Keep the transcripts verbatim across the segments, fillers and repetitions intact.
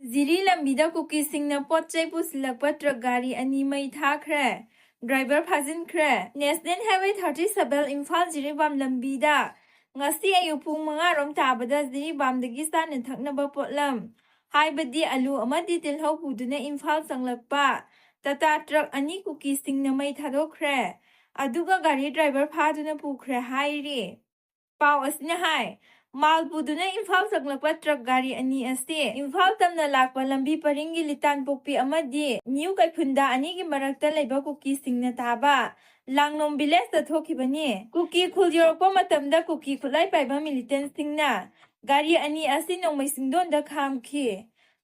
ꯖꯤꯔꯤ ꯂꯝꯕꯤꯗ ꯀꯨꯀꯤꯁꯤꯡꯅ ꯄꯣꯠ ꯆꯩ ꯄꯨꯁꯤꯜꯂꯛꯄ ꯇ꯭ꯔꯛ ꯒꯥꯔꯤ ꯑꯅꯤ ꯃꯩ ꯊꯥꯈ꯭ꯔꯦ꯫ ꯗ꯭ꯔꯥꯏꯚꯔ ꯐꯥꯖꯤꯟꯈ꯭ꯔꯦ꯫ National Highway thirty seven Imphal Jiribam ꯂꯝꯕꯤꯗ ꯉꯁꯤ ꯑꯌꯨꯛ ꯄꯨꯡ ꯃꯉꯥ ꯔꯣꯝ ꯇꯥꯕꯗ ꯖꯤꯔꯤꯕꯥꯝꯗꯒꯤ ꯆꯥꯅ ꯊꯛꯅꯕ ꯄꯣꯠꯂꯝ, ꯍꯥꯏꯕꯗꯤ ꯑꯂꯨ ꯑꯃꯗꯤ ꯇꯤꯜꯍꯧ ꯄꯨꯗꯨꯅ ꯏꯝꯐꯥꯜ ꯆꯪꯂꯛꯄ ꯇꯥꯇꯥ ꯇ꯭ꯔꯛ ꯑꯅꯤ ꯀꯨꯀꯤꯁꯤꯡꯅ ꯃꯩ ꯊꯥꯗꯣꯛꯈ꯭ꯔꯦ꯫ ꯑꯗꯨꯒ ꯒꯥꯔꯤ ꯗ꯭ꯔꯥꯏꯚꯔ ꯐꯥꯗꯨꯅ ꯄꯨꯈ꯭ꯔꯦ ꯍꯥꯏꯔꯤ꯫ ꯄꯥꯎ ꯑꯁꯤꯅ ꯍꯥꯏ, ꯃꯥꯜ ꯄꯨꯗꯨꯅ ꯏꯝꯐꯥꯜ ꯆꯪꯂꯛꯄ ꯇ꯭ꯔꯛ ꯒꯥꯔꯤ ꯑꯅꯤ ꯑꯁꯤ ꯏꯝꯐꯥꯜ ꯇꯝꯅ ꯂꯥꯛꯄ ꯂꯝꯕꯤ ꯄꯔꯤꯡꯒꯤ ꯂꯤꯇꯥꯟꯄꯣꯛꯄꯤ ꯑꯃꯗꯤ ꯅ꯭ꯌꯨ ꯀꯩꯐꯨꯟꯗꯥ ꯑꯅꯤꯒꯤ ꯃꯔꯛꯇ ꯂꯩꯕ ꯀꯨꯀꯤꯁꯤꯡꯅ ꯇꯥꯕ ꯂꯥꯡꯂꯣꯝ ꯚꯤꯂꯦꯖꯇ ꯊꯣꯛꯈꯤꯕꯅꯤ꯫ ꯀꯨꯀꯤ ꯈꯨꯜ ꯌꯧꯔꯛꯄ ꯃꯇꯝꯗ ꯀꯨꯀꯤ ꯈꯨꯠꯂꯥꯏ ꯄꯥꯏꯕ ꯃꯤꯂꯤꯇꯦꯟꯁꯤꯡꯅ ꯒꯥꯔꯤ ꯑꯅꯤ ꯑꯁꯤ ꯅꯣꯡꯃꯩ ꯆꯤꯡꯗꯣꯟꯗ ꯈꯥꯝꯈꯤ꯫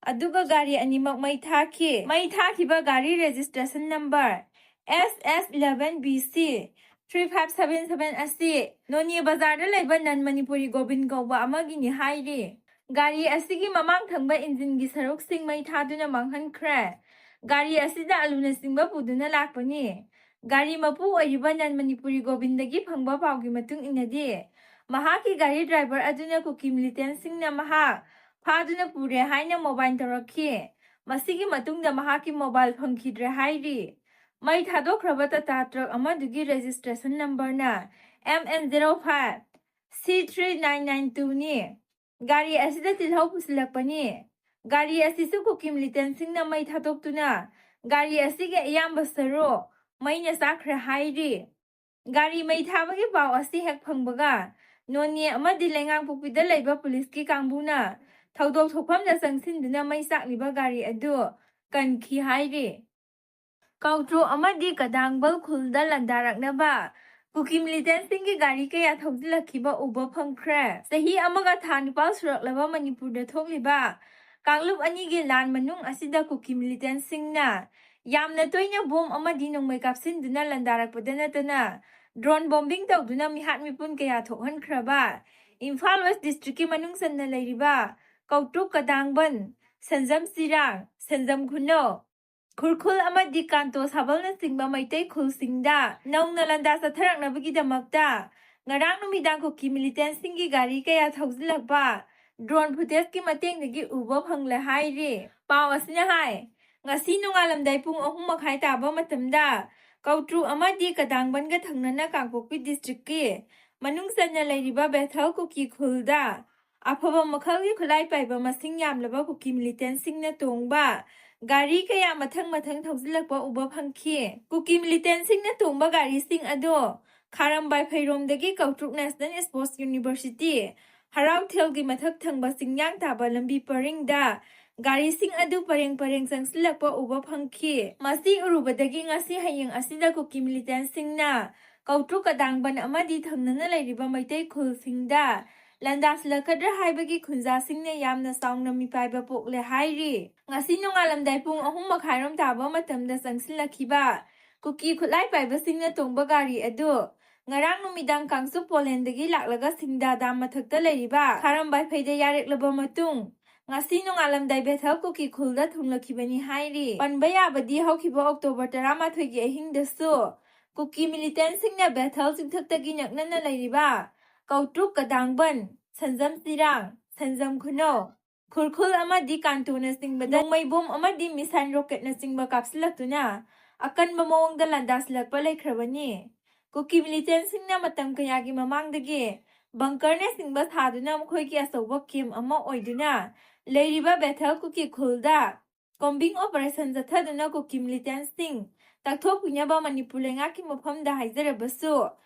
ꯑꯗꯨꯒ ꯒꯥꯔꯤ ꯑꯅꯤꯃꯛ ꯃꯩ ꯊꯥꯈꯤ꯫ ꯃꯩ ꯊꯥꯈꯤꯕ ꯒꯥꯔꯤ registration number S S eleven B C three five seven seven ꯑꯁꯤ ꯅꯣꯅꯦ ꯕꯖꯥꯔꯗ ꯂꯩꯕ ꯅꯟ ꯃꯅꯤꯄꯨꯔꯤ ꯒꯣꯕꯤꯟ ꯀꯧꯕ ꯑꯃꯒꯤꯅꯤ ꯍꯥꯏꯔꯤ꯫ ꯒꯥꯔꯤ ꯑꯁꯤꯒꯤ ꯃꯃꯥꯡ ꯊꯪꯕ ꯏꯟꯖꯤꯟꯒꯤ ꯁꯔꯨꯛꯁꯤꯡ ꯃꯩ ꯊꯥꯗꯨꯅ ꯃꯥꯡꯍꯟꯈ꯭ꯔꯦ꯫ ꯒꯥꯔꯤ ꯑꯁꯤꯗ ꯑꯂꯨꯅꯆꯤꯡꯕ ꯄꯨꯗꯨꯅ ꯂꯥꯛꯄꯅꯤ꯫ ꯒꯥꯔꯤ ꯃꯄꯨ ꯑꯣꯏꯔꯤꯕ ꯅꯟ ꯃꯅꯤꯄꯨꯔꯤ ꯒꯣꯕꯤꯟꯗꯒꯤ ꯐꯪꯕ ꯄꯥꯎꯒꯤ ꯃꯇꯨꯡ ꯏꯟꯅꯗꯤ, ꯃꯍꯥꯛꯀꯤ ꯒꯥꯔꯤ ꯗ꯭ꯔꯥꯏꯚꯔ ꯑꯗꯨꯅ ꯀꯨꯀꯤ ꯃꯤꯂꯤꯇꯦꯟꯁꯤꯡꯅ ꯃꯍꯥꯛ ꯐꯥꯗꯨꯅ ꯄꯨꯔꯦ ꯍꯥꯏꯅ ꯃꯣꯕꯥꯏꯜ ꯇꯧꯔꯛꯈꯤ꯫ ꯃꯁꯤꯒꯤ ꯃꯇꯨꯡꯗ ꯃꯍꯥꯛꯀꯤ ꯃꯣꯕꯥꯏꯜ ꯐꯪꯈꯤꯗ꯭ꯔꯦ ꯍꯥꯏꯔꯤ꯫ ꯃꯩ ꯊꯥꯗꯣꯛꯈ꯭ꯔꯕ ꯇꯥꯇꯥ ꯇ꯭ꯔꯛ ꯑꯃꯗꯨꯒꯤ ꯔꯦꯖꯤꯁꯇ꯭ꯔꯦꯁꯟ ꯅꯝꯕꯔꯅ M N zero five C three nine nine two ꯅꯤ꯫ ꯒꯥꯔꯤ ꯑꯁꯤꯗ ꯇꯤꯜꯍꯧ ꯄꯨꯁꯤꯜꯂꯛꯄꯅꯤ꯫ ꯒꯥꯔꯤ ꯑꯁꯤꯁꯨ ꯀꯨꯀꯤ ꯃꯤꯂꯤꯇꯦꯟꯁꯤꯡꯅ ꯃꯩ ꯊꯥꯗꯣꯛꯇꯨꯅ ꯒꯥꯔꯤ ꯑꯁꯤꯒꯤ ꯑꯌꯥꯝꯕ ꯁꯔꯨꯛ ꯃꯩꯅ ꯆꯥꯛꯈ꯭ꯔꯦ ꯍꯥꯏꯔꯤ꯫ ꯒꯥꯔꯤ ꯃꯩ ꯊꯥꯕꯒꯤ ꯄꯥꯎ ꯑꯁꯤ ꯍꯦꯛ ꯐꯪꯕꯒ ꯅꯣꯅꯦ ꯑꯃꯗꯤ ꯂꯩꯉꯥꯡꯄꯣꯛꯄꯤꯗ ꯂꯩꯕ ꯄꯨꯂꯤꯁꯀꯤ ꯀꯥꯡꯕꯨꯅ ꯊꯧꯗꯣꯛ ꯊꯣꯛꯐꯝꯗ ꯆꯪꯁꯤꯟꯗꯨꯅ ꯃꯩ ꯆꯥꯛꯂꯤꯕ ꯒꯥꯔꯤ ꯑꯗꯨ ꯀꯟꯈꯤ ꯍꯥꯏꯔꯤ꯫ ꯀꯥꯎꯇ꯭ꯔꯣꯛ ꯑꯃꯗꯤ ꯀꯗꯥꯡꯕꯜ ꯈꯨꯜꯗ ꯂꯥꯟꯗꯥꯔꯛꯅꯕ ꯀꯨꯀꯤ ꯃꯤꯂꯤꯇꯦꯟꯁꯤꯡꯒꯤ ꯒꯥꯔꯤ ꯀꯌꯥ ꯊꯧꯖꯤꯜꯂꯛꯈꯤꯕ ꯎꯕ ꯐꯪꯈ꯭ꯔꯦ꯫ ꯆꯍꯤ ꯑꯃꯒ ꯊꯥ ꯅꯤꯄꯥꯜ ꯁꯨꯔꯛꯂꯕ ꯃꯅꯤꯄꯨꯔꯗ ꯊꯣꯛꯂꯤꯕ ꯀꯥꯡꯂꯨꯞ ꯑꯅꯤꯒꯤ ꯂꯥꯟ ꯃꯅꯨꯡ ꯑꯁꯤꯗ ꯀꯨꯀꯤ ꯃꯤꯂꯤꯇꯦꯟꯁꯤꯡꯅ ꯌꯥꯝꯅ ꯇꯣꯏꯅ ꯕꯣꯝ ꯑꯃꯗꯤ ꯅꯣꯡꯃꯩ ꯀꯥꯞꯁꯤꯟꯗꯨꯅ ꯂꯥꯟꯗꯥꯔꯛꯄꯗ ꯅꯠꯇꯅ ꯗ꯭ꯔꯣꯟ ꯕꯣꯝꯕꯤꯡ ꯇꯧꯗꯨꯅ ꯃꯤꯍꯥꯠ ꯃꯤꯄꯨꯟ ꯀꯌꯥ ꯊꯣꯛꯍꯟꯈ꯭ꯔꯕ ꯏꯝꯐꯥꯜ ꯋꯦꯁ ꯗꯤꯁꯇ꯭ꯔꯤꯛꯀꯤ ꯃꯅꯨꯡ ꯆꯟꯅ ꯂꯩꯔꯤꯕ ꯀꯧꯇ꯭ꯔꯨꯛ ꯀꯗꯥꯡꯕꯟ, ꯁꯦꯟꯖꯝ ꯆꯤꯔꯥꯡ, ꯁꯦꯟꯖꯝ ꯈꯨꯅꯧ, ꯈꯨꯔꯈꯨꯜ ꯑꯃꯗꯤ ꯀꯥꯟꯇꯣ ꯁꯥꯕꯜꯅꯆꯤꯡꯕ ꯃꯩꯇꯩ ꯈꯨꯜꯁꯤꯡꯗ ꯅꯧꯅ ꯂꯥꯟꯗꯥ ꯆꯠꯊꯔꯛꯅꯕꯒꯤꯗꯃꯛꯇ ꯉꯔꯥꯡ ꯅꯨꯃꯤꯗꯥꯡ ꯀꯨꯀꯤ ꯃꯤꯂꯤꯇꯦꯟꯁꯤꯡꯒꯤ ꯒꯥꯔꯤ ꯀꯌꯥ ꯊꯧꯖꯤꯜꯂꯛꯄ drone footage-ꯀꯤ ꯃꯇꯦꯡꯗꯒꯤ ꯎꯕ ꯐꯪꯂꯦ ꯍꯥꯏꯔꯤ꯫ ꯄꯥꯎ ꯑꯁꯤꯅ ꯍꯥꯏ, ꯉꯁꯤ ꯅꯣꯡꯉꯥꯜꯂꯝꯗꯥꯏ ꯄꯨꯡ ꯑꯍꯨꯝ ꯃꯈꯥꯏ ꯇꯥꯕ ꯃꯇꯝꯗ ꯀꯧꯇ꯭ꯔꯨꯛ ꯑꯃꯗꯤ ꯀꯗꯥꯡꯕꯟꯒ ꯊꯪꯅꯅ ꯀꯥꯡꯄꯣꯛꯄꯤ district-ꯀꯤ ꯃꯅꯨꯡ ꯆꯟꯅ ꯂꯩꯔꯤꯕ ꯕꯦꯊꯦꯜ ꯀꯨꯀꯤ ꯈꯨꯜꯗ ꯑꯐꯕ ꯃꯈꯜꯒꯤ ꯈꯨꯠꯂꯥꯏ ꯄꯥꯏꯕ ꯃꯁꯤꯡ ꯌꯥꯝꯂꯕ ꯀꯨꯀꯤ militant-ꯁꯤꯡꯅ ꯇꯣꯡꯕ ꯒꯥꯔꯤ ꯀꯌꯥ ꯃꯊꯪ ꯃꯊꯪ ꯊꯧꯖꯤꯜꯂꯛꯄ ꯎꯕ ꯐꯪꯈꯤ꯫ ꯀꯨꯀꯤ militant-ꯁꯤꯡꯅ ꯇꯣꯡꯕ ꯒꯥꯔꯤꯁꯤꯡ ꯑꯗꯨ ꯈꯥꯔꯝꯕꯥꯏ ꯐꯩꯔꯣꯝꯗꯒꯤ ꯀꯧꯇ꯭ꯔꯨꯛ National Sports University ꯍꯔꯥꯎꯊꯦꯜꯒꯤ ꯃꯊꯛ ꯊꯪꯕ ꯆꯤꯡꯌꯥꯡ ꯇꯥꯕ ꯂꯝꯕꯤ ꯄꯔꯤꯡꯗ ꯒꯥꯔꯤꯁꯤꯡ ꯑꯗꯨ ꯄꯔꯦꯡ ꯄꯔꯦꯡ ꯆꯪꯁꯤꯜꯂꯛꯄ ꯎꯕ ꯐꯪꯈꯤ꯫ ꯃꯁꯤ ꯎꯔꯨꯕꯗꯒꯤ ꯉꯁꯤ ꯍꯌꯦꯡ ꯑꯁꯤꯗ ꯀꯨꯀꯤ militant-ꯁꯤꯡꯅ ꯀꯧꯇ꯭ꯔꯨꯛ ꯀꯗꯥꯡꯕꯟ ꯑꯃꯗꯤ ꯊꯪꯅꯅ ꯂꯩꯔꯤꯕ ꯃꯩꯇꯩ ꯈꯨꯜꯁꯤꯡꯗ ꯂꯥꯟꯗꯥꯁꯤꯜꯂꯛꯀꯗ꯭ꯔꯥ ꯍꯥꯏꯕꯒꯤ ꯈꯨꯟꯖꯥꯁꯤꯡꯅ ꯌꯥꯝꯅ ꯆꯥꯎꯅ ꯃꯤꯄꯥꯏꯕ ꯄꯣꯛꯂꯦ ꯍꯥꯏꯔꯤ꯫ ꯉꯁꯤ ꯅꯣꯡꯉꯥꯜꯂꯝꯗꯥꯏ ꯄꯨꯡ ꯑꯍꯨꯝ ꯃꯈꯥꯏꯔꯣꯝ ꯇꯥꯕ ꯃꯇꯝꯗ ꯆꯪꯁꯤꯜꯂꯛꯈꯤꯕ ꯀꯨꯀꯤ ꯈꯨꯠꯂꯥꯏ ꯄꯥꯏꯕꯁꯤꯡꯅ ꯇꯣꯡꯕ ꯒꯥꯔꯤ ꯑꯗꯨ ꯉꯔꯥꯡ ꯅꯨꯃꯤꯗꯥꯡ ꯀꯥꯡꯆꯨꯞ ꯄꯣꯂꯦꯟꯗꯒꯤ ꯂꯥꯛꯂꯒ ꯁꯤꯡꯗꯥ dam ꯃꯊꯛꯇ ꯂꯩꯔꯤꯕ ꯈꯥꯔꯝꯕꯥꯏ ꯐꯩꯗ ꯌꯥꯔꯦꯛꯂꯕ ꯃꯇꯨꯡ ꯉꯁꯤ ꯅꯣꯡꯉꯥꯜꯂꯝꯗꯥꯏ ꯕꯦꯊꯦꯜ ꯀꯨꯀꯤ ꯈꯨꯜꯗ ꯊꯨꯡꯂꯛꯈꯤꯕꯅꯤ ꯍꯥꯏꯔꯤ꯫ ꯄꯟꯕ ꯌꯥꯕꯗꯤ ꯍꯧꯈꯤꯕ October ꯇꯔꯥꯃꯥꯊꯣꯏꯒꯤ ꯑꯍꯤꯡꯗꯁꯨ ꯀꯨꯀꯤ militant-ꯁꯤꯡꯅ ꯕꯦꯊꯦꯜ ꯆꯤꯡꯊꯛꯇꯒꯤ ꯅꯛꯅꯅ ꯂꯩꯔꯤꯕ ꯀꯧꯇ꯭ꯔꯨꯛ ꯀꯗꯥꯡꯕꯟ, ꯁꯟꯖꯝ ꯆꯤꯔꯥꯡ, ꯁꯟꯖꯝ ꯈꯨꯅꯧ, ꯈꯨꯔꯈꯨꯜ ꯑꯃꯗꯤ ꯀꯥꯟꯇꯨꯅꯆꯤꯡꯕꯗ ꯅꯣꯡꯃꯩ ꯕꯣꯝ ꯑꯃꯗꯤ missile rocket-ꯅꯆꯤꯡꯕ ꯀꯥꯞꯁꯤꯜꯂꯛꯇꯨꯅ ꯑꯀꯟꯕ ꯃꯑꯣꯡꯗ ꯂꯥꯟꯗꯥꯁꯤꯜꯂꯛꯄ ꯂꯩꯈ꯭ꯔꯕꯅꯤ꯫ ꯀꯨꯀꯤ militant-ꯁꯤꯡꯅ ꯃꯇꯝ ꯀꯌꯥꯒꯤ ꯃꯃꯥꯡꯗꯒꯤ bunker-ꯅꯆꯤꯡꯕ ꯁꯥꯗꯨꯅ ꯃꯈꯣꯏꯒꯤ ꯑꯆꯧꯕ camp ꯑꯃ ꯑꯣꯏꯗꯨꯅ ꯂꯩꯔꯤꯕ ꯕꯦꯊꯦꯜ ꯀꯨꯀꯤ ꯈꯨꯜꯗ combing operation ꯆꯠꯊꯗꯨꯅ ꯀꯨꯀꯤ militant-ꯁꯤꯡ ꯇꯛꯊꯣꯛꯄꯤꯅꯕ ꯃꯅꯤꯄꯨꯔ ꯂꯩꯉꯥꯛꯀꯤ ꯃꯐꯝꯗ ꯍꯥꯏꯖꯔꯕꯁꯨ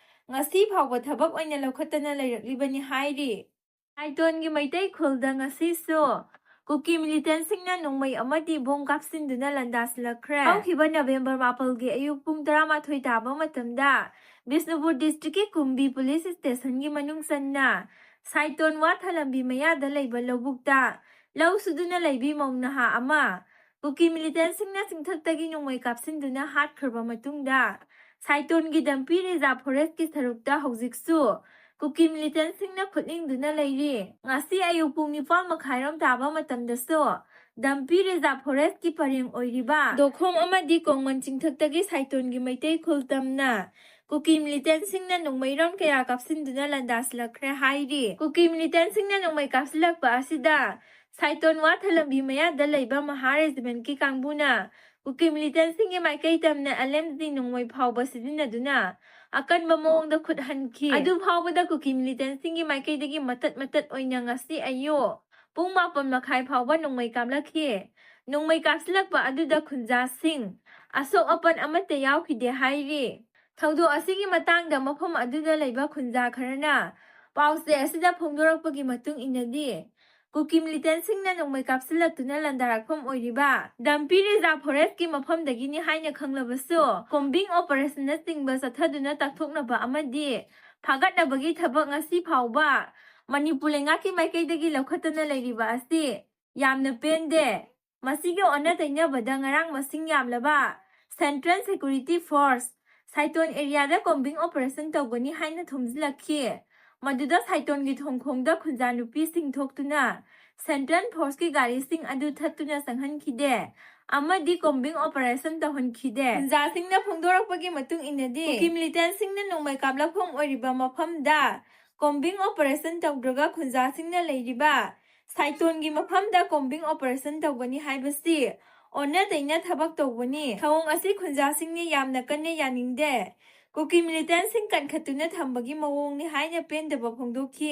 ꯉꯁꯤ ꯐꯥꯎꯕ ꯊꯕꯛ ꯑꯣꯏꯅ ꯂꯧꯈꯠꯇꯅ ꯂꯩꯔꯛꯂꯤꯕꯅꯤ ꯍꯥꯏꯔꯤ꯫ ꯁꯥꯏꯇꯣꯟꯒꯤ ꯃꯩꯇꯩ ꯈꯨꯜꯗ ꯉꯁꯤꯁꯨ ꯀꯨꯀꯤ militant-ꯁꯤꯡꯅ ꯅꯣꯡꯃꯩ ꯑꯃꯗꯤ ꯕꯣꯝ ꯀꯥꯞꯁꯤꯟꯗꯨꯅ ꯂꯥꯟꯗꯥꯁꯤꯜꯂꯛꯈ꯭ꯔꯦ꯫ ꯍꯧꯈꯤꯕ November ꯃꯥꯄꯜꯒꯤ ꯑꯌꯨꯛ ꯄꯨꯡ ꯇꯔꯥꯃꯥꯊꯣꯏ ꯇꯥꯕ ꯃꯇꯝꯗ ꯕꯤꯁꯅꯨꯄꯨꯔ district-ꯀꯤ ꯀꯨꯝꯕꯤ police station-ꯒꯤ ꯃꯅꯨꯡ ꯆꯟꯅ ꯁꯥꯏꯇꯣꯟ ꯋꯥꯊ ꯂꯝꯕꯤ ꯃꯌꯥꯗ ꯂꯩꯕ ꯂꯧꯕꯨꯛꯇ ꯂꯧ ꯁꯨꯗꯨꯅ ꯂꯩꯕꯤ ꯃꯧ ꯅꯍꯥ ꯑꯃ ꯀꯨꯀꯤ militant-ꯁꯤꯡꯅ ꯆꯤꯡꯊꯛꯇꯒꯤ ꯅꯣꯡꯃꯩ ꯀꯥꯞꯁꯤꯟꯗꯨꯅ ꯍꯥꯠꯈ꯭ꯔꯕ ꯃꯇꯨꯡꯗ ꯁꯥꯏꯇꯣꯟꯒꯤ ꯗꯝꯄꯤ reserve forest-ꯀꯤ ꯁꯔꯨꯛꯇ ꯍꯧꯖꯤꯛꯁꯨ ꯀꯨꯀꯤ militant-ꯁꯤꯡꯅ ꯈꯨꯠꯂꯤꯡꯗꯨꯅ ꯂꯩꯔꯤ꯫ ꯉꯁꯤ ꯑꯌꯨꯛ ꯄꯨꯡ ꯅꯤꯄꯥꯜ ꯃꯈꯥꯏꯔꯣꯝ ꯇꯥꯕ ꯃꯇꯝꯗꯁꯨ ꯗꯝꯄꯤ reserve forest-ꯀꯤ ꯄꯔꯦꯡ ꯑꯣꯏꯔꯤꯕ ꯗꯣꯈꯣꯝ ꯑꯃꯗꯤ ꯀꯣꯡꯃꯟ ꯆꯤꯡꯊꯛꯇꯒꯤ ꯁꯥꯏꯇꯣꯟꯒꯤ ꯃꯩꯇꯩ ꯈꯨꯜ ꯇꯝꯅ ꯀꯨꯀꯤ ꯃꯤꯂꯤꯇꯦꯟꯁꯤꯡꯅ ꯅꯣꯡꯃꯩꯔꯣꯟ ꯀꯌꯥ ꯀꯥꯞꯁꯤꯟꯗꯨꯅ ꯂꯥꯟꯗꯥꯁꯤꯜꯂꯛꯈ꯭ꯔꯦ ꯍꯥꯏꯔꯤ꯫ ꯀꯨꯀꯤ ꯃꯤꯂꯤꯇꯦꯟꯁꯤꯡꯅ ꯅꯣꯡꯃꯩ ꯀꯥꯞꯁꯤꯜꯂꯛꯄ ꯑꯁꯤꯗ ꯁꯥꯏꯇꯣꯟ ꯋꯥꯊ ꯂꯝꯕꯤ ꯃꯌꯥꯗ ꯂꯩꯕ ꯃꯍꯥ ꯔꯦꯖꯤꯃꯦꯟꯠꯀꯤ ꯀꯥꯡꯕꯨꯅ ꯀꯨꯀꯤ ꯃꯤꯂꯤꯇꯦꯟꯁꯤꯡꯒꯤ ꯃꯥꯏꯀꯩ ꯇꯝꯅ ꯑꯦꯜ ꯑꯦꯝ ꯖꯤ ꯅꯣꯡꯃꯩ ꯐꯥꯎꯕ ꯁꯤꯖꯤꯟꯅꯗꯨꯅ ꯑꯀꯟꯕ ꯃꯑꯣꯡꯗ ꯈꯨꯠ ꯍꯟꯈꯤ꯫ ꯑꯗꯨ ꯐꯥꯎꯕꯗ ꯀꯨꯀꯤ ꯃꯤꯂꯤꯇꯦꯟꯁꯤꯡꯒꯤ ꯃꯥꯏꯀꯩꯗꯒꯤ ꯃꯇꯠ ꯃꯇꯠ ꯑꯣꯏꯅ ꯉꯁꯤ ꯑꯌꯨꯛ ꯄꯨꯡ ꯃꯥꯄꯟ ꯃꯈꯥꯏ ꯐꯥꯎꯕ ꯅꯣꯡꯃꯩ ꯀꯥꯞꯂꯛꯈꯤ꯫ ꯅꯣꯡꯃꯩ ꯀꯥꯞꯁꯤꯜꯂꯛꯄ ꯑꯗꯨꯗ ꯈꯨꯟꯖꯥꯁꯤꯡ ꯑꯁꯣꯛ ꯑꯄꯟ ꯑꯃꯠꯇ ꯌꯥꯎꯈꯤꯗꯦ ꯍꯥꯏꯔꯤ꯫ ꯊꯧꯗꯣꯛ ꯑꯁꯤꯒꯤ ꯃꯇꯥꯡꯗ ꯃꯐꯝ ꯑꯗꯨꯗ ꯂꯩꯕ ꯈꯨꯟꯖꯥ ꯈꯔꯅ ꯄꯥꯎꯆꯦ ꯑꯁꯤꯗ ꯐꯣꯡꯗꯣꯔꯛꯄꯒꯤ ꯃꯇꯨꯡ ꯏꯟꯅꯗꯤ, ꯀꯨꯀꯤ ꯃꯤꯂꯤꯇꯦꯟꯁꯤꯡꯅ ꯅꯣꯡꯃꯩ ꯀꯥꯞꯁꯤꯜꯂꯛꯇꯨꯅ ꯂꯥꯟꯗꯥꯔꯛꯐꯝ ꯑꯣꯏꯔꯤꯕ ꯗꯝꯄꯤ ꯔꯤꯖꯥꯔꯚ ꯐꯣꯔꯦꯁ꯭ꯠꯀꯤ ꯃꯐꯝꯗꯒꯤꯅꯤ ꯍꯥꯏꯅ ꯈꯪꯂꯕꯁꯨ, ꯀꯣꯝꯕꯤꯡ ꯑꯣꯄꯔꯦꯁꯟꯅꯆꯤꯡꯕ ꯆꯠꯊꯗꯨꯅ ꯇꯥꯛꯊꯣꯛꯅꯕ ꯑꯃꯗꯤ ꯐꯥꯒꯠꯅꯕꯒꯤ ꯊꯕꯛ ꯉꯁꯤ ꯐꯥꯎꯕ ꯃꯅꯤꯄꯨꯔ ꯂꯩꯉꯥꯛꯀꯤ ꯃꯥꯏꯀꯩꯗꯒꯤ ꯂꯧꯈꯠꯇꯨꯅ ꯂꯩꯔꯤꯕ ꯑꯁꯤ ꯌꯥꯝꯅ ꯄꯦꯟꯗꯦ꯫ ꯃꯁꯤꯒꯤ ꯑꯣꯟꯅ ꯇꯩꯅꯕꯗ ꯉꯔꯥꯡ ꯃꯁꯤꯡ ꯌꯥꯝꯂꯕ ꯁꯦꯟꯇ꯭ꯔꯦꯜ ꯁꯦꯀ꯭ꯌꯨꯔꯤꯇꯤ ꯐꯣꯔꯁ ꯁꯥꯏꯇꯣꯟ ꯑꯦꯔꯤꯌꯥꯗ ꯀꯣꯝꯕꯤꯡ ꯑꯣꯄꯔꯦꯁꯟ ꯇꯧꯒꯅꯤ ꯍꯥꯏꯅ ꯊꯣꯝꯖꯤꯜꯂꯛꯈꯤ꯫ ꯃꯗꯨꯗ ꯁꯥꯏꯇꯣꯟꯒꯤ ꯊꯣꯡꯈꯣꯡꯗ ꯈꯨꯟꯖꯥ ꯅꯨꯄꯤꯁꯤꯡ ꯊꯣꯛꯇꯨꯅ ꯁꯦꯟꯇ꯭ꯔꯦꯜ ꯐꯣꯔꯁꯀꯤ ꯒꯥꯔꯤꯁꯤꯡ ꯑꯗꯨ ꯊꯠꯇꯨꯅ ꯆꯪꯍꯟꯈꯤꯗꯦ ꯑꯃꯗꯤ ꯀꯣꯝꯕꯤꯡ ꯑꯣꯄꯔꯦꯁꯟ ꯇꯧꯍꯟꯈꯤꯗꯦ꯫ ꯈꯨꯟꯖꯥꯁꯤꯡꯅ ꯐꯣꯡꯗꯣꯔꯛꯄꯒꯤ ꯃꯇꯨꯡ ꯏꯟꯅꯗꯤ, ꯀꯨꯀꯤ ꯃꯤꯂꯤꯇꯦꯟꯁꯤꯡꯅ ꯅꯣꯡꯃꯩ ꯀꯥꯞꯂꯛꯐꯝ ꯑꯣꯏꯔꯤꯕ ꯃꯐꯝꯗ ꯀꯣꯝꯕꯤꯡ ꯑꯣꯄꯔꯦꯁꯟ ꯇꯧꯗ꯭ꯔꯒ ꯈꯨꯟꯖꯥꯁꯤꯡꯅ ꯂꯩꯔꯤꯕ ꯁꯥꯏꯇꯣꯟꯒꯤ ꯃꯐꯝꯗ ꯀꯣꯝꯕꯤꯡ ꯑꯣꯄꯔꯦꯁꯟ ꯇꯧꯒꯅꯤ ꯍꯥꯏꯕꯁꯤ ꯑꯣꯟꯅ ꯇꯩꯅ ꯊꯕꯛ ꯇꯧꯕꯅꯤ꯫ ꯊꯧꯑꯣꯡ ꯑꯁꯤ ꯈꯨꯟꯖꯥꯁꯤꯡꯅ ꯌꯥꯝꯅ ꯀꯟꯅ ꯌꯥꯅꯤꯡꯗꯦ꯫ ꯀꯨꯀꯤ ꯃꯤꯂꯤꯇꯦꯟꯁꯤꯡ ꯀꯟꯈꯠꯇꯨꯅ ꯊꯝꯕꯒꯤ ꯃꯑꯣꯡꯅꯤ ꯍꯥꯏꯅ ꯄꯦꯟꯗꯕ ꯐꯣꯡꯗꯣꯛꯈꯤ꯫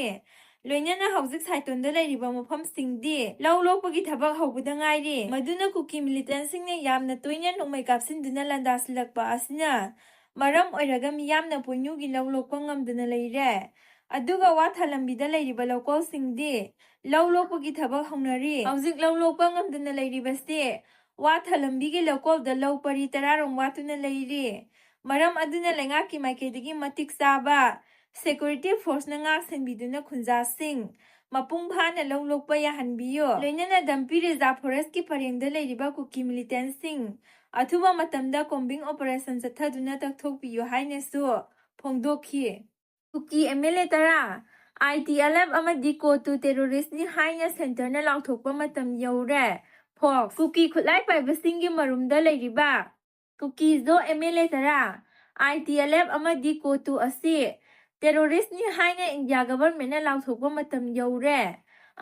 ꯂꯣꯏꯅꯅ ꯍꯧꯖꯤꯛ ꯁꯥꯏꯇꯣꯟꯗ ꯂꯩꯔꯤꯕ ꯃꯐꯝꯁꯤꯡꯗꯤ ꯂꯧ ꯂꯣꯛꯄꯒꯤ ꯊꯕꯛ ꯍꯧꯕꯗ ꯉꯥꯏꯔꯤ꯫ ꯃꯗꯨꯅ ꯀꯨꯀꯤ ꯃꯤꯂꯤꯇꯦꯟꯁꯤꯡꯅ ꯌꯥꯝꯅ ꯇꯣꯏꯅ ꯅꯣꯡꯃꯩ ꯀꯥꯞꯁꯤꯟꯗꯨꯅ ꯂꯥꯟꯗꯥꯁꯤꯜꯂꯛꯄ ꯑꯁꯤꯅ ꯃꯔꯝ ꯑꯣꯏꯔꯒ ꯃꯤꯌꯥꯝꯅ ꯄꯣꯏꯅꯨꯒꯤ ꯂꯧ ꯂꯣꯛꯄ ꯉꯝꯗꯅ ꯂꯩꯔꯦ꯫ ꯑꯗꯨꯒ ꯋꯥꯊ ꯂꯝꯕꯤꯗ ꯂꯩꯔꯤꯕ ꯂꯧꯀꯣꯜꯁꯤꯡꯗꯤ ꯂꯧ ꯂꯣꯛꯄꯒꯤ ꯊꯕꯛ ꯍꯧꯅꯔꯤ꯫ ꯍꯧꯖꯤꯛ ꯂꯧ ꯂꯣꯛꯄ ꯉꯝꯗꯅ ꯂꯩꯔꯤꯕꯁꯤ ꯋꯥꯊ ꯂꯝꯕꯤꯒꯤ ꯂꯧꯀꯣꯜꯗ ꯂꯧ ꯄꯔꯤ ꯇꯔꯥꯔꯣꯝ ꯋꯥꯠꯇꯨꯅ ꯂꯩꯔꯤ꯫ ꯃꯔꯝ ꯑꯗꯨꯅ ꯂꯩꯉꯥꯛꯀꯤ ꯃꯥꯏꯀꯩꯗꯒꯤ ꯃꯇꯤꯛ ꯆꯥꯕ ꯁꯦꯀ꯭ꯌꯨꯔꯤꯇꯤ ꯐꯣꯔꯁꯅ ꯉꯥꯛ ꯁꯦꯟꯕꯤꯗꯨꯅ ꯈꯨꯟꯖꯥꯁꯤꯡ ꯃꯄꯨꯡ ꯐꯥꯅ ꯂꯧ ꯂꯣꯛꯄ ꯌꯥꯍꯟꯕꯤꯌꯨ꯫ ꯂꯣꯏꯅꯅ ꯗꯝꯄꯤ ꯔꯤꯖꯥꯔꯚ ꯐꯣꯔꯦꯁ꯭ꯠꯀꯤ ꯄꯔꯦꯡꯗ ꯂꯩꯔꯤꯕ ꯀꯨꯀꯤ ꯃꯤꯂꯤꯇꯦꯟꯁꯤꯡ ꯑꯊꯨꯕ ꯃꯇꯝꯗ ꯀꯣꯝꯕꯤꯡ ꯑꯣꯄꯔꯦꯁꯟ ꯆꯠꯊꯗꯨꯅ ꯇꯛꯊꯣꯛꯄꯤꯌꯨ ꯍꯥꯏꯅꯁꯨ ꯐꯣꯡꯗꯣꯛꯈꯤ꯫ ꯀꯨꯀꯤ ꯑꯦꯝ ꯑꯦꯜ ꯑꯦ ꯇꯔꯥ, ꯑꯥꯏ ꯇꯤ ꯑꯦꯜ ꯑꯦꯐ ꯑꯃꯗꯤ ꯀꯣꯇꯨ ꯇꯦꯔꯣꯔꯤꯁ꯭ꯠꯅꯤ ꯍꯥꯏꯅ ꯁꯦꯟꯇꯔꯅ ꯂꯥꯎꯊꯣꯛꯄ ꯃꯇꯝ ꯌꯧꯔꯦ꯫ ꯐꯣꯛꯁ꯫ ꯀꯨꯀꯤ ꯈꯨꯠꯂꯥꯏ ꯄꯥꯏꯕꯁꯤꯡꯒꯤ ꯃꯔꯨꯝꯗ ꯂꯩꯔꯤꯕ ꯀꯨꯀꯤꯖꯣ ꯑꯦꯝ ꯑꯦꯜ ꯑꯦ ꯇꯔꯥ, ꯑꯥꯏ ꯇꯤ ꯑꯦꯜ ꯑꯦꯐ ꯑꯃꯗꯤ ꯀꯣꯇꯨ ꯑꯁꯤ ꯇꯦꯔꯣꯔꯤꯁ꯭ꯠꯅꯤ ꯍꯥꯏꯅ ꯏꯟꯗꯤꯌꯥ ꯒꯚꯔꯟꯃꯦꯟꯠꯅ ꯂꯥꯎꯊꯣꯛꯄ ꯃꯇꯝ ꯌꯧꯔꯦ꯫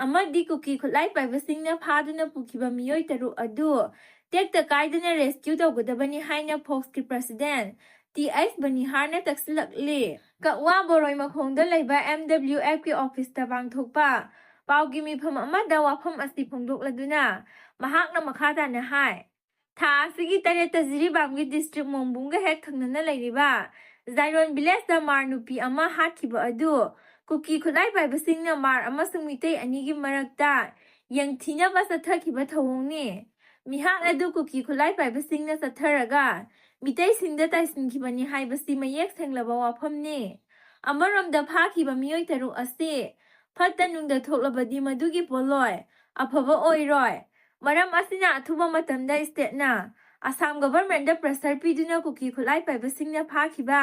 ꯑꯃꯗꯤ ꯀꯨꯀꯤ ꯈꯨꯠꯂꯥꯏ ꯄꯥꯏꯕꯁꯤꯡꯅ ꯐꯥꯗꯨꯅ ꯄꯨꯈꯤꯕ ꯃꯤꯑꯣꯏ ꯇꯔꯨꯛ ꯑꯗꯨ ꯇꯦꯛꯇ ꯀꯥꯏꯗꯅ ꯔꯦꯁꯀ꯭ꯌꯨ ꯇꯧꯒꯗꯕꯅꯤ ꯍꯥꯏꯅ ꯐꯣꯛꯁꯀꯤ ꯄ꯭ꯔꯦꯁꯤꯗꯦꯟꯠ ꯇꯤ ꯑꯩꯆ ꯕꯅꯤꯍꯥꯔꯅ ꯇꯛꯁꯤꯜꯂꯛꯂꯤ꯫ ꯀꯛꯋꯥ ꯕꯣꯔꯣꯏ ꯃꯈꯣꯡꯗ ꯂꯩꯕ ꯑꯦꯝ ꯗꯕ꯭ꯂꯤꯎ ꯑꯦꯐꯀꯤ ꯑꯣꯐꯤꯁꯇ ꯄꯥꯡꯊꯣꯛꯄ ꯄꯥꯎꯒꯤ ꯃꯤꯐꯝ ꯑꯃꯗ ꯋꯥꯐꯝ ꯑꯁꯤ ꯐꯣꯡꯗꯣꯛꯂꯗꯨꯅ ꯃꯍꯥꯛꯅ ꯃꯈꯥ ꯇꯥꯅ ꯍꯥꯏ, ꯊꯥ ꯑꯁꯤꯒꯤ ꯇꯔꯦꯠꯇ ꯖꯤꯔꯤꯕꯥꯝꯒꯤ ꯗꯤꯁꯇ꯭ꯔꯤꯛ ꯃꯣꯡꯕꯨꯡꯒ ꯍꯦꯛ ꯊꯪꯅꯅ ꯂꯩꯔꯤꯕ ꯖꯥꯏꯔꯣꯟ ꯚꯤꯂꯦꯖꯇ ꯃꯥꯔ ꯅꯨꯄꯤ ꯑꯃ ꯍꯥꯠꯈꯤꯕ ꯑꯗꯨ ꯀꯨꯀꯤ ꯈꯨꯠꯂꯥꯏ ꯄꯥꯏꯕꯁꯤꯡꯅ ꯃꯥꯔ ꯑꯃꯁꯨꯡ ꯃꯤꯇꯩ ꯑꯅꯤꯒꯤ ꯃꯔꯛꯇ ꯌꯦꯡꯊꯤꯅꯕ ꯆꯠꯊꯈꯤꯕ ꯊꯧꯑꯣꯡꯅꯤ꯫ ꯃꯤꯍꯥꯠ ꯑꯗꯨ ꯀꯨꯀꯤ ꯈꯨꯠꯂꯥꯏ ꯄꯥꯏꯕꯁꯤꯡꯅ ꯆꯠꯊꯔꯒ ꯃꯤꯇꯩꯁꯤꯡꯗ ꯇꯥꯏꯁꯤꯟꯈꯤꯕꯅꯤ ꯍꯥꯏꯕꯁꯤ ꯃꯌꯦꯛ ꯁꯦꯡꯂꯕ ꯋꯥꯐꯝꯅꯤ꯫ ꯑꯃꯔꯣꯝꯗ ꯐꯥꯈꯤꯕ ꯃꯤꯑꯣꯏ ꯇꯔꯨꯛ ꯑꯁꯤ ꯐꯠꯇ ꯅꯨꯡꯗ ꯊꯣꯛꯂꯕꯗꯤ ꯃꯗꯨꯒꯤ ꯄꯣꯠꯂꯣꯏ ꯑꯐꯕ ꯑꯣꯏꯔꯣꯏ꯫ ꯃꯔꯝ ꯑꯁꯤꯅ ꯑꯊꯨꯕ ꯃꯇꯝꯗ ꯁ꯭ꯇꯦꯠꯅ ꯑꯁꯥꯝ ꯒꯚꯔꯟꯃꯦꯟꯠꯇ ꯄ꯭ꯔꯦꯁꯔ ꯄꯤꯗꯨꯅ ꯀꯨꯀꯤ ꯈꯨꯠꯂꯥꯏ ꯄꯥꯏꯕꯁꯤꯡꯅ ꯐꯥꯈꯤꯕ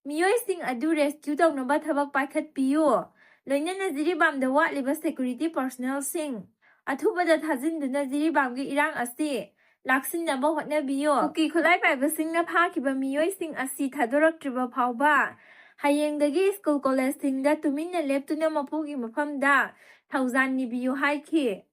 ꯃꯤꯑꯣꯏꯁꯤꯡ ꯑꯗꯨ ꯔꯦꯁꯀ꯭ꯌꯨ ꯇꯧꯅꯕ ꯊꯕꯛ ꯄꯥꯏꯈꯠꯄꯤꯌꯨ꯫ ꯂꯣꯏꯅꯅ ꯖꯤꯔꯤꯕꯥꯝꯗ ꯋꯥꯠꯂꯤꯕ ꯁꯦꯀ꯭ꯌꯨꯔꯤꯇꯤ ꯄꯔꯁꯣꯅꯦꯜꯁꯤꯡ ꯑꯊꯨꯕꯗ ꯊꯥꯖꯤꯟꯗꯨꯅ ꯖꯤꯔꯤꯕꯥꯝꯒꯤ ꯏꯔꯥꯡ ꯑꯁꯤ ꯂꯥꯛꯁꯤꯟꯅꯕ ꯍꯣꯠꯅꯕꯤꯌꯨ꯫ ꯀꯨꯀꯤ ꯈꯨꯠꯂꯥꯏ ꯄꯥꯏꯕꯁꯤꯡꯅ ꯐꯥꯈꯤꯕ ꯃꯤꯑꯣꯏꯁꯤꯡ ꯑꯁꯤ ꯊꯥꯗꯣꯔꯛꯇ꯭ꯔꯤꯕ ꯐꯥꯎꯕ ꯍꯌꯦꯡꯗꯒꯤ ꯁ꯭ꯀꯨꯜ ꯀꯣꯂꯦꯖꯁꯤꯡꯗ ꯇꯨꯃꯤꯟꯅ ꯂꯦꯞꯇꯨꯅ ꯃꯄꯨꯒꯤ ꯃꯐꯝꯗ ꯊꯧꯖꯥꯟ ꯅꯤꯕꯤꯌꯨ ꯍꯥꯏꯈꯤ꯫